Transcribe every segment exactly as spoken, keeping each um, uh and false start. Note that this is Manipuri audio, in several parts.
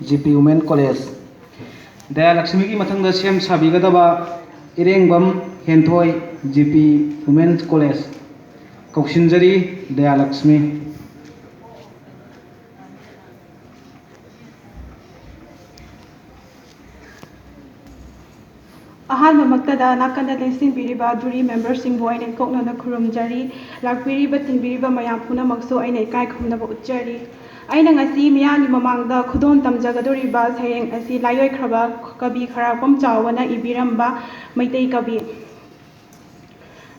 G P women college. ꯗꯌꯥꯂꯛꯁꯃꯤꯒꯤ ꯃꯊꯪꯗ ꯁꯦꯝ ꯁꯥꯕꯤꯒꯗꯕ Irengbam Henthoi, G P women college. ꯀꯧꯁꯤꯟꯖꯔꯤ ꯗꯌꯥꯂꯛꯁꯃꯤ꯫ ꯑꯍꯥꯟꯕꯃꯛꯇꯗ ꯅꯥꯀꯟꯗ ꯂꯦꯡꯁꯤꯟꯕꯤꯔꯤꯕ ꯖꯨꯔꯤ ꯃꯦꯝꯕꯔꯁꯤꯡꯕꯨ ꯑꯩꯅ ꯏꯀꯣꯛꯅꯅ ꯈꯨꯔꯨꯝꯖꯔꯤ꯫ ꯂꯥꯛꯄꯤꯔꯤꯕ ꯇꯤꯟꯕꯤꯔꯤꯕ ꯃꯌꯥꯝ ꯄꯨꯝꯅꯃꯛꯁꯨ ꯑꯩꯅ ꯏꯀꯥꯏ ꯈꯨꯝꯅꯕ ꯎꯠꯆꯔꯤ꯫ ꯑꯩꯅ ꯉꯁꯤ ꯃꯤꯌꯥꯝꯒꯤ ꯃꯃꯥꯡꯗ ꯈꯨꯗꯣꯜ ꯇꯝꯖꯒꯗꯧꯔꯤꯕ ꯁꯩꯔꯦꯡ ꯑꯁꯤ ꯂꯥꯏꯑꯣꯏꯈ꯭ꯔꯕ ꯀꯕꯤ ꯈꯔꯥꯛꯄꯝ ꯆꯥꯎꯕꯅ ꯏꯕꯤꯔꯝꯕ ꯃꯩꯇꯩ ꯀꯕꯤ꯫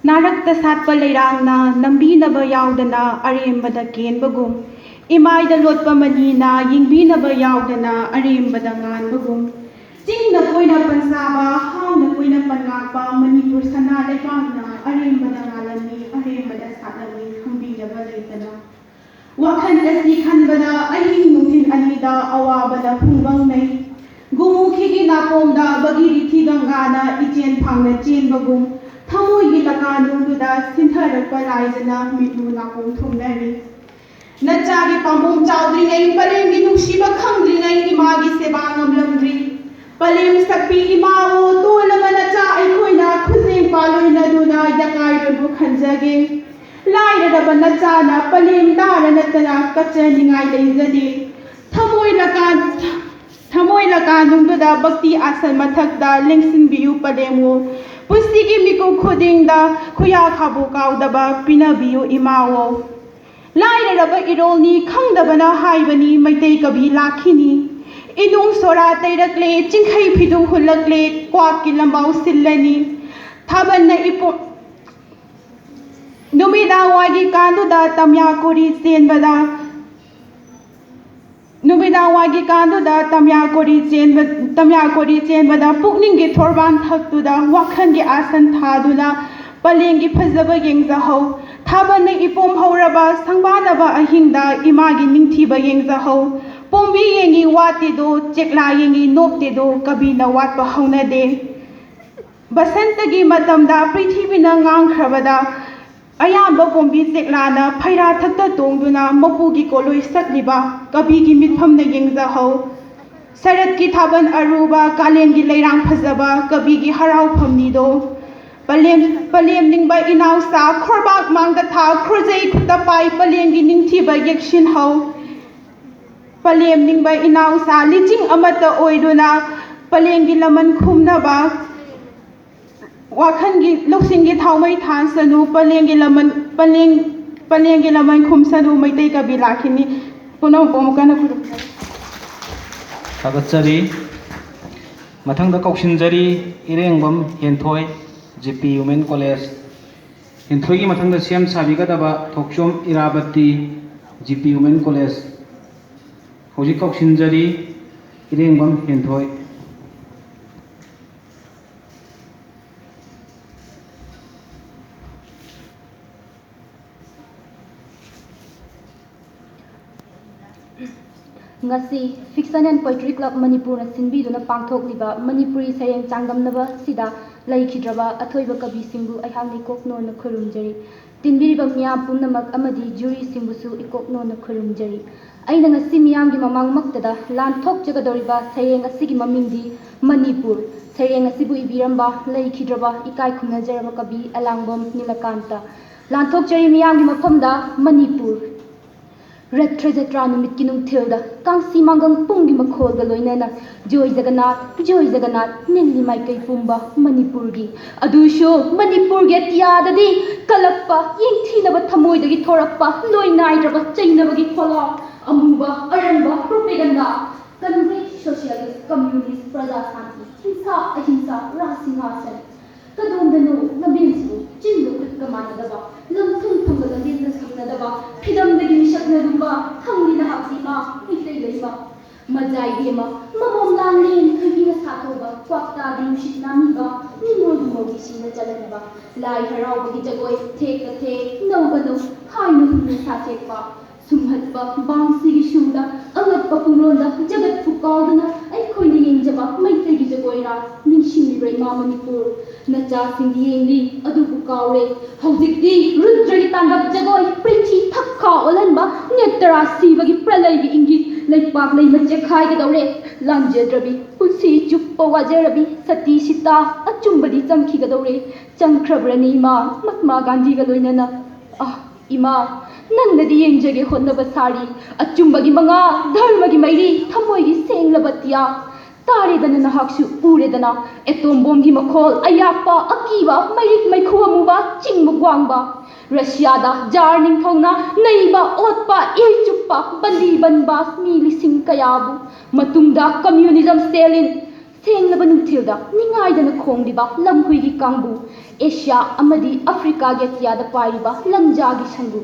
ꯅꯥꯔꯛꯇ ꯁꯥꯠꯄ ꯂꯩꯔꯥꯡꯅ ꯅꯝꯕꯤꯅꯕ ꯌꯥꯎꯗꯅ ꯑꯔꯦꯝꯕꯗ ꯀꯦꯟꯕꯒꯨꯝ, ꯏꯃꯥꯏꯗ ꯂꯣꯠꯄ ꯃꯅꯤꯅ ꯌꯦꯡꯕꯤꯅꯕ ꯌꯥꯎꯗꯅ ꯑꯔꯦꯝꯕꯗ ꯉꯥꯟꯕꯒꯨꯝ, ꯆꯤꯡꯅ ꯀꯣꯏꯅ ꯄꯟꯁꯥꯕ, ꯍꯥꯎꯅ ꯀꯣꯏꯅ ꯄꯟꯉꯥꯛꯄ ꯃꯅꯤꯄꯨꯔ ꯁꯅꯥ ꯂꯩꯕꯥꯛꯅ ꯑꯔꯦꯝꯕꯗ ꯉꯥꯜꯂꯝꯃꯤ, ꯑꯔꯦꯝꯕꯗ ꯁꯥꯠꯂꯝꯃꯤ, ꯈꯪꯕꯤꯅꯕ ꯂꯩꯇꯅ꯫ ꯋꯥꯈꯜ ꯑꯁꯤ ꯈꯟꯕꯗ ꯑꯍꯤꯡ ꯅꯨꯡꯊꯤꯜ ꯑꯅꯤꯗ ꯑꯋꯥꯕꯅ ꯐꯨꯡꯕꯪꯅꯩ꯫ ꯒꯨꯃꯨꯈꯤꯒꯤ ꯅꯥꯄꯣꯝꯗ ꯚꯒꯤꯔꯤꯊꯤ ꯒꯪꯒꯥꯅ ꯏꯆꯦꯟ ꯐꯥꯡꯅ ꯆꯦꯟꯕꯒꯨꯝ, ꯊꯃꯣꯏꯒꯤ ꯂꯀꯥꯅꯨꯡꯗꯨꯗ ꯁꯤꯟꯊꯔꯛꯄ ꯂꯥꯏꯖꯅ ꯃꯤꯠꯂꯨ ꯅꯥꯀꯣꯡ ꯊꯨꯝꯅꯔꯤ꯫ ꯅꯆꯥꯒꯤ ꯄꯥꯝꯕꯣꯝ ꯆꯥꯎꯗ꯭ꯔꯤꯉꯩ, ꯄꯔꯦꯡꯒꯤ ꯅꯨꯡꯁꯤꯕ ꯈꯪꯗ꯭ꯔꯤꯉꯩ ꯏꯃꯥꯒꯤ ꯁꯦꯕꯥ ꯉꯝꯂꯝꯗ꯭ꯔꯤ꯫ ꯄꯂꯦꯝ ꯁꯛꯄꯤ ꯏꯃꯥ ꯑꯣ, ꯇꯣꯜꯂꯕ ꯅꯆꯥ ꯑꯩꯈꯣꯏꯅ ꯈꯨꯖꯦꯡ ꯄꯥꯜꯂꯣꯏꯅꯗꯨꯅ ꯌꯥꯀꯥꯏꯔꯣꯏꯕꯨ ꯈꯟꯖꯒꯦ꯫ ꯂꯥꯏꯔꯔꯕ ꯅꯆꯥꯅ ꯄꯂꯦꯝ ꯇꯥꯔ ꯅꯠꯇꯅ ꯀꯠꯆꯅꯤꯡꯉꯥꯏ ꯂꯩꯖꯗꯦ꯫ ꯊꯃꯣꯏ ꯂꯀꯥꯟ, ꯊꯃꯣꯏ ꯂꯀꯥꯅꯨꯡꯗꯨꯗ ꯚꯛꯇꯤ ꯑꯥꯁꯟ ꯃꯊꯛꯇ ꯂꯦꯡꯁꯤꯟꯕꯤꯌꯨ ꯄꯂꯦꯝ ꯑꯣ꯫ ꯄꯨꯟꯁꯤꯒꯤ ꯃꯤꯀꯨꯞ ꯈꯨꯗꯤꯡꯗ ꯈꯨꯌꯥ ꯈꯥꯕꯨ ꯀꯥꯎꯗꯕ ꯄꯤꯅꯕꯤꯌꯨ ꯏꯃꯥ ꯑꯣ꯫ ꯂꯥꯏꯔꯔꯕ ꯏꯔꯣꯜꯅꯤ ꯈꯪꯗꯕꯅ ꯍꯥꯏꯕꯅꯤ ꯃꯩꯇꯩ ꯀꯕꯤ ꯂꯥꯛꯈꯤꯅꯤ꯫ ꯏꯅꯨꯡ ꯁꯣꯔꯥ ꯇꯩꯔꯛꯂꯦ, ꯆꯤꯡꯈꯩ ꯐꯤꯗꯨ ꯍꯨꯜꯂꯛꯂꯦ, ꯀ꯭ꯋꯥꯛꯀꯤ ꯂꯝꯕꯥꯎ ꯁꯤꯜꯂꯅꯤ꯫ ꯊꯥꯕꯜꯅ ꯏꯄꯣ-, ꯅꯨꯃꯤꯗꯥꯡ ꯋꯥꯏꯒꯤ ꯀꯥꯟꯗꯨꯗ ꯇꯝꯌꯥ ꯀꯣꯔꯤ ꯆꯦꯟꯕꯗ, ꯅꯨꯃꯤꯗꯥꯡ ꯋꯥꯏꯒꯤ ꯀꯥꯟꯗꯨꯗ ꯇꯝꯌꯥ ꯀꯣꯔꯤ ꯆꯦꯟꯕ, ꯇꯝꯌꯥ ꯀꯣꯔꯤ ꯆꯦꯟꯕꯗ ꯄꯨꯛꯅꯤꯡꯒꯤ ꯊꯣꯔꯕꯥꯟ ꯊꯛꯇꯨꯗ ꯋꯥꯈꯜꯒꯤ ꯑꯥꯁꯟ ꯊꯥꯗꯨꯅ ꯄꯂꯦꯝꯒꯤ ꯐꯖꯕ ꯌꯦꯡꯖꯍꯧ꯫ ꯊꯥꯕꯜꯅ ꯏꯄꯣꯝ ꯍꯧꯔꯕ ꯁꯪꯕꯥꯅꯕ ꯑꯍꯤꯡꯗ ꯏꯃꯥꯒꯤ ꯅꯤꯡꯊꯤꯕ ꯌꯦꯡꯖꯍꯧ꯫ ꯄꯣꯝꯕꯤ ꯌꯦꯡꯉꯤ ꯋꯥꯠꯇꯦꯗꯣ, ꯆꯦꯛꯂꯥ ꯌꯦꯡꯉꯤ ꯅꯣꯞꯇꯦꯗꯣ, ꯀꯕꯤꯅ ꯋꯥꯠꯄ ꯍꯧꯅꯗꯦ꯫ ꯕꯁꯟꯇꯒꯤ ꯃꯇꯝꯗ ꯄ꯭ꯔꯤꯊꯤꯕꯤꯅ ꯉꯥꯡꯈ꯭ꯔꯕꯗ ꯑꯌꯥꯝꯕ ꯀꯣꯝꯕꯤ ꯆꯦꯛꯂꯥꯅ ꯐꯩꯔꯥ ꯊꯛꯇ ꯇꯣꯡꯗꯨꯅ ꯃꯄꯨꯒꯤ ꯀꯣꯂꯣꯏ ꯁꯠꯂꯤꯕ ꯀꯕꯤꯒꯤ ꯃꯤꯠꯐꯝꯗ ꯌꯦꯡꯖꯍꯧ꯫ ꯁꯔꯠꯀꯤ ꯊꯥꯕꯜ ꯑꯔꯨꯕ, ꯀꯥꯂꯦꯟꯒꯤ ꯂꯩꯔꯥꯡ ꯐꯖꯕ ꯀꯕꯤꯒꯤ ꯍꯔꯥꯎꯐꯝꯅꯤꯗꯣ꯫ ꯄꯂꯦꯝ, ꯄꯂꯦꯝ ꯅꯤꯡꯕ ꯏꯅꯥꯎꯆꯥ, ꯈꯣꯔꯕꯥꯛ ꯃꯥꯡꯗ ꯊꯥ, ꯈꯨꯔꯖꯩ ꯈꯨꯠꯇ ꯄꯥꯏ, ꯄꯂꯦꯝꯒꯤ ꯅꯤꯡꯊꯤꯕ ꯌꯦꯛꯁꯤꯟꯍꯧ꯫ ꯄꯂꯦꯝ ꯅꯤꯡꯕ ꯏꯅꯥꯎꯆꯥ, ꯂꯤꯆꯤꯡ ꯑꯃꯠꯇ ꯑꯣꯏꯗꯨꯅ ꯄꯂꯦꯝꯒꯤ ꯂꯃꯟ ꯈꯨꯝꯅꯕ ꯋꯥꯈꯜꯒꯤ ꯂꯧꯁꯤꯡꯒꯤ ꯊꯥꯎꯃꯩ ꯊꯥꯟꯁꯅꯨ, ꯄꯂꯦꯝꯒꯤ ꯂꯃꯟ, ꯄꯂꯦꯝ, ꯄꯂꯦꯝꯒꯤ ꯂꯃꯟ ꯈꯨꯝꯁꯅꯨ꯫ ꯃꯩꯇꯩ ꯀꯕꯤ ꯂꯥꯛꯈꯤꯅꯤ꯫ ꯄꯨꯝꯅꯃꯛꯄꯨ ꯑꯃꯨꯛ ꯀꯟꯅ ꯈꯨꯔꯨꯝꯖꯔꯤ꯫ ꯊꯥꯒꯠꯆꯔꯤ꯫ ꯃꯊꯪꯗ ꯀꯧꯁꯤꯟꯖꯔꯤ ꯏꯔꯦꯡꯕꯝ Henthoi, G P women college. ꯍꯦꯟꯊꯣꯏꯒꯤ ꯃꯊꯪꯗ ꯁꯦꯝ ꯁꯥꯕꯤꯒꯗꯕ Thokchom ꯏꯔꯥꯕꯇꯤ, G P women college. ꯍꯧꯖꯤꯛ ꯀꯧꯁꯤꯟꯖꯔꯤ ꯏꯔꯦꯡꯕꯝ ꯍꯦꯟꯊꯣꯏ꯫ ꯉꯁꯤ Fiction and Poetry Club ꯃꯅꯤꯄꯨꯔꯅ ꯁꯤꯟꯕꯤꯗꯨꯅ ꯄꯥꯡꯊꯣꯛꯂꯤꯕ ꯃꯅꯤꯄꯨꯔꯤ ꯁꯩꯔꯦꯡ ꯆꯥꯡꯗꯝꯅꯕ ꯑꯁꯤꯗ ꯂꯩꯈꯤꯗ꯭ꯔꯕ ꯑꯊꯣꯏꯕ ꯀꯕꯤꯁꯤꯡꯕꯨ ꯑꯩꯍꯥꯛꯅ ꯏꯀꯣꯛ ꯅꯣꯟꯅ ꯈꯨꯔꯨꯝꯖꯔꯤ꯫ ꯇꯤꯟꯕꯤꯔꯤꯕ ꯃꯤꯌꯥꯝ ꯄꯨꯝꯅꯃꯛ ꯑꯃꯗꯤ ꯖꯨꯔꯤꯁꯤꯡꯕꯨꯁꯨ ꯏꯀꯣꯛ ꯅꯣꯟꯅ ꯈꯨꯔꯨꯝꯖꯔꯤ꯫ ꯑꯩꯅ ꯉꯁꯤ ꯃꯤꯌꯥꯝꯒꯤ ꯃꯃꯥꯡꯃꯛꯇꯗ ꯂꯥꯟꯊꯣꯛꯆꯒꯗꯧꯔꯤꯕ ꯁꯩꯔꯦꯡ ꯑꯁꯤꯒꯤ ꯃꯃꯤꯡꯗꯤ ꯃꯅꯤꯄꯨꯔ꯫ ꯁꯩꯔꯦꯡ ꯑꯁꯤꯕꯨ ꯏꯕꯤꯔꯝꯕ ꯂꯩꯈꯤꯗ꯭ꯔꯕ ꯏꯀꯥꯏ ꯈꯨꯝꯅꯖꯔꯕ ꯀꯕꯤ ꯑꯂꯥꯡꯕꯝ ꯅꯤꯂꯀꯥꯟꯇ꯫ ꯂꯥꯟꯊꯣꯛꯆꯔꯤ ꯃꯤꯌꯥꯝꯒꯤ ꯃꯐꯝꯗ ꯃꯅꯤꯄꯨꯔ꯫ ꯔꯊ ꯖꯇ꯭ꯔꯥ ꯅꯨꯃꯤꯠꯀꯤ ꯅꯨꯡꯊꯤꯜꯗ ꯀꯥꯡꯁꯤ ꯃꯥꯡꯒꯪ ꯄꯨꯡꯒꯤ ꯃꯈꯣꯜꯒ ꯂꯣꯏꯅꯅ ꯖꯣꯏ ꯖꯒꯅꯥꯊ, ꯖꯣꯏ ꯖꯒꯅꯥꯊ ꯅꯤꯜꯂꯤ ꯃꯥꯏꯀꯩ ꯄꯨꯝꯕ ꯃꯅꯤꯄꯨꯔꯒꯤ꯫ ꯑꯗꯨꯁꯨ ꯃꯅꯤꯄꯨꯔꯒꯤ ꯑꯇꯤꯌꯥꯗꯗꯤ ꯀꯜꯂꯛꯄ, ꯌꯦꯡꯊꯤꯅꯕ ꯊꯃꯣꯏꯗꯒꯤ ꯊꯣꯔꯛꯄ ꯂꯣꯏ ꯅꯥꯏꯗ꯭ꯔꯕ ꯆꯩꯅꯕꯒꯤ ꯈꯣꯜꯂꯥꯎ, ꯑꯃꯨꯕ, ꯑꯔꯪꯕ propaganda, Congress, Socialist, Communist, ꯄ꯭ꯔꯖꯥ ꯁꯥꯟꯇꯤ, ꯍꯤꯡꯁꯥ ꯑꯍꯤꯡꯁꯥ, ꯔꯥꯖ ꯁꯤꯡꯍꯥꯁꯟ꯫ ꯀꯗꯣꯝꯗꯅꯣ ꯂꯝꯕꯦꯟꯁꯤꯕꯨ ꯆꯤꯟꯒ ꯈꯨꯠꯀ ꯃꯥꯟꯅꯗꯕ, ꯂꯝ ꯊꯨꯝ ꯐꯪꯕ ꯂꯝꯕꯦꯟꯒ ꯁꯝꯅꯗꯕ, ꯐꯤꯗꯝꯗꯒꯤ ꯃꯤꯁꯛꯅ ꯂꯨꯝꯕ, ꯍꯪꯂꯤ ꯅꯍꯥꯛ ꯏꯃꯥ ꯃꯩꯇꯩ ꯂꯩꯃ꯫ ꯃꯖꯥ ꯏꯕꯦꯝꯃ, ꯃꯃꯣꯝ ꯂꯥꯡꯂꯦꯟ ꯊꯣꯏꯕꯤꯅ ꯁꯥꯊꯧꯕ, ꯀ꯭ꯋꯥꯛꯇꯥꯒꯤ ꯅꯨꯡꯁꯤꯠ ꯅꯥꯝꯃꯤꯕ, ꯅꯤꯉꯣꯜꯒꯤ ꯃꯧꯒꯤ ꯁꯤꯡꯅ ꯆꯜꯂꯛꯅꯕ, ꯂꯥꯏ ꯍꯔꯥꯎꯕꯒꯤ ꯖꯒꯣꯏ ꯊꯦꯛꯀ ꯊꯦꯛ, ꯅꯧꯒ ꯅꯧ, ꯍꯥꯏꯅ ꯍꯨꯝꯅ ꯁꯥꯊꯦꯛꯄ꯫ ꯁꯨꯝꯍꯠꯄ ꯕꯥꯡꯁꯤꯒꯤ ꯁꯨꯔꯗ ꯑꯉꯛꯄ ꯄꯨꯡꯂꯣꯟꯗ ꯖꯒꯠꯄꯨ ꯀꯥꯎꯗꯅ ꯑꯩꯈꯣꯏꯅ ꯌꯦꯡꯖꯕ ꯃꯩꯇꯩꯒꯤ ꯖꯒꯣꯏ ꯔꯥꯁ ꯅꯤꯡꯁꯤꯡꯂꯤꯕ꯭ꯔꯥ ꯏꯃꯥ ꯃꯅꯤꯄꯨꯔ? ꯅꯆꯥꯁꯤꯡꯗꯤ ꯌꯦꯡꯂꯤ, ꯑꯗꯨꯕꯨ ꯀꯥꯎꯔꯦ꯫ ꯍꯧꯖꯤꯛꯇꯤ ꯔꯨꯗ꯭ꯔꯒꯤ ꯇꯥꯟꯗꯕ ꯖꯒꯣꯏ, ꯄ꯭ꯔꯤꯊꯤ ꯊꯛꯈꯥ ꯑꯣꯜꯍꯟꯕ, ꯅꯦꯇ꯭ꯔꯥ ꯁꯤꯕꯒꯤ ꯄ꯭ꯔꯂꯩꯒꯤ ꯏꯪꯒꯤꯠ, ꯂꯩꯄꯥꯛ ꯂꯩꯃ ꯆꯦꯛꯈꯥꯏꯒꯗꯧꯔꯦ꯫ ꯂꯥꯟꯖꯗ꯭ꯔꯕꯤ, ꯄꯨꯟꯁꯤ ꯆꯨꯞꯄ ꯋꯥꯖꯔꯕꯤ ꯁꯇꯤ ꯁꯤꯇꯥ, ꯑꯆꯨꯝꯕꯗꯤ ꯆꯪꯈꯤꯒꯗꯧꯔꯦ꯫ ꯆꯪꯈ꯭ꯔꯕ꯭ꯔꯅꯤ ꯏꯃꯥ, ꯃꯍꯥꯠꯃꯥ ꯒꯥꯟꯙꯤꯒ ꯂꯣꯏꯅꯅ? ꯑꯥ, ꯏꯃꯥ, ꯅꯪꯅꯗꯤ ꯌꯦꯡꯖꯒꯦ ꯍꯣꯠꯅꯕ ꯁꯥꯔꯤ꯫ ꯑꯆꯨꯝꯕꯒꯤ ꯃꯉꯥ, ꯙꯔꯃꯒꯤ ꯃꯩꯔꯤ, ꯊꯃꯣꯏꯒꯤ ꯁꯦꯡꯂꯕ ꯇꯤꯌꯥ꯫ ꯇꯥꯔꯦꯗꯅ ꯅꯍꯥꯛꯁꯨ, ꯎꯔꯦꯗꯅ ꯑꯦꯇꯣꯝ ꯕꯣꯝꯒꯤ ꯃꯈꯣꯜ, ꯑꯌꯥꯛꯄ, ꯑꯀꯤꯕ, ꯃꯩꯔꯤꯛ ꯃꯩꯈꯨ ꯑꯃꯨꯕ, ꯆꯤꯡꯕ ꯋꯥꯡꯕ꯫ ꯔꯁꯤꯌꯥꯗ ꯖꯥꯔ ꯅꯤꯡꯊꯧꯅ ꯅꯩꯕ, ꯑꯣꯠꯄ, ꯏ ꯆꯨꯞꯄ, ꯕꯟꯗꯤ ꯕꯟꯕꯥꯁ ꯃꯤ ꯂꯤꯁꯤꯡ ꯀꯌꯥꯕꯨ꯫ ꯃꯇꯨꯡꯗ ꯀꯝꯃ꯭ꯌꯨꯅꯤꯖꯝ ꯁ꯭ꯇꯦꯂꯤꯟ꯫ ꯁꯦꯡꯂꯕ ꯅꯨꯡꯊꯤꯜꯗ ꯅꯤꯡꯉꯥꯏꯗꯅ ꯈꯣꯡꯂꯤꯕ ꯂꯝꯍꯨꯏꯒꯤ ꯀꯥꯡꯕꯨ, ꯑꯦꯁꯤꯌꯥ ꯑꯃꯗꯤ ꯑꯐ꯭ꯔꯤꯀꯥꯒꯤ ꯑꯇꯤꯌꯥꯗ ꯄꯥꯏꯔꯤꯕ ꯂꯪꯖꯥꯒꯤ ꯁꯪꯒꯨ꯫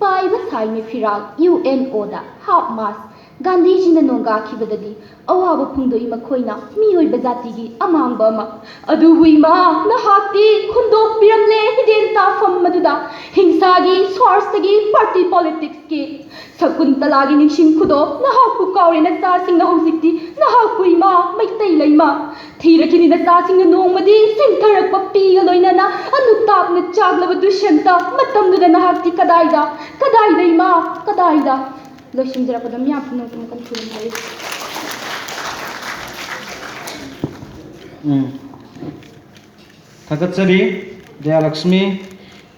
ꯄꯥꯏꯕ ꯁꯥꯏꯅꯦ ꯐꯤꯔꯥꯜ, ꯌꯨ ꯑꯦꯟ ꯑꯣꯗ ꯍꯥꯞ ꯃꯥꯁ꯫ ꯒꯥꯟꯙꯤꯖꯤꯅ ꯅꯣꯡꯒꯥꯈꯤꯕꯗꯗꯤ ꯑꯋꯥꯕ ꯐꯣꯡꯗꯣꯛꯏ ꯃꯈꯣꯏꯅ, ꯃꯤꯑꯣꯏꯕ ꯖꯥꯇꯤꯒꯤ ꯑꯃꯥꯡꯕ ꯑꯃ꯫ ꯑꯗꯨꯕꯨ ꯏꯃꯥ, ꯅꯍꯥꯛꯇꯤ ꯍꯨꯟꯗꯣꯛꯄꯤꯔꯝꯂꯦ ꯍꯤꯗꯦꯟ ꯇꯥꯐꯝ ꯑꯗꯨꯗ, ꯍꯤꯡꯁꯥꯒꯤ ꯁ꯭ꯋꯥꯔꯊꯒꯤ ꯄꯥꯔꯇꯤ ꯄꯣꯂꯤꯇꯤꯛꯁꯀꯤ꯫ ꯁꯀꯨꯟꯇꯂꯥꯒꯤ ꯅꯤꯡꯁꯤꯡ ꯈꯨꯗꯣꯞ ꯅꯍꯥꯛꯄꯨ ꯀꯥꯎꯔꯦ ꯅꯆꯥꯁꯤꯡꯅ ꯍꯧꯖꯤꯛꯇꯤ, ꯅꯍꯥꯛꯄꯨ ꯏꯃꯥ ꯃꯩꯇꯩ ꯂꯩꯃ꯫ ꯊꯤꯔꯛꯈꯤꯅꯤ ꯅꯆꯥꯁꯤꯡꯅ ꯅꯣꯡꯃꯗꯤ ꯁꯤꯡꯊꯔꯛꯄ ꯄꯤꯒ ꯂꯣꯏꯅꯅ꯫ ꯑꯅꯨꯇꯥꯞꯅ ꯆꯥꯛꯂꯕ ꯗꯨꯁ꯭ꯌꯟꯇ, ꯃꯇꯝꯗꯨꯗ ꯅꯍꯥꯛꯇꯤ ꯀꯗꯥꯏꯗ, ꯀꯗꯥꯏꯗ ꯏꯃꯥ, ꯀꯗꯥꯏꯗ? ꯂꯣꯏꯁꯤꯟꯖꯔꯛꯄꯗ ꯃꯤꯌꯥꯝ ꯄꯨꯝꯅꯃꯛꯇ ꯃꯈꯜ ꯊꯨꯅ ꯍꯥꯏꯔꯤ꯫ ꯎꯝ꯫ ꯊꯥꯒꯠꯆꯔꯤ ꯖꯌꯥꯂꯛꯁꯃꯤ꯫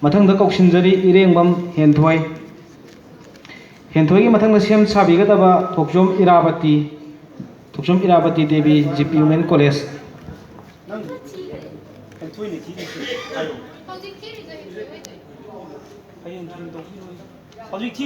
ꯃꯊꯪꯗ ꯀꯧꯁꯤꯟꯖꯔꯤ ꯏꯔꯦꯡꯕꯝ ꯍꯦꯟꯊꯣꯏ꯫ ꯍꯦꯟꯊꯣꯏꯒꯤ ꯃꯊꯪꯗ ꯁꯦꯝ ꯁꯥꯕꯤꯒꯗꯕ Thokchom Irabati, Thokchom Irabati Devi, G P women college. ꯅꯪ ꯍꯦꯟꯊꯣꯏꯅ ꯊꯤꯔꯤꯁꯦ ꯍꯥꯏꯌꯣ꯫ ꯍꯌꯦꯡ ꯊꯤꯔꯤꯗꯣ꯫ ꯍꯧꯖꯤꯛ ꯊꯤꯔꯤꯁꯦ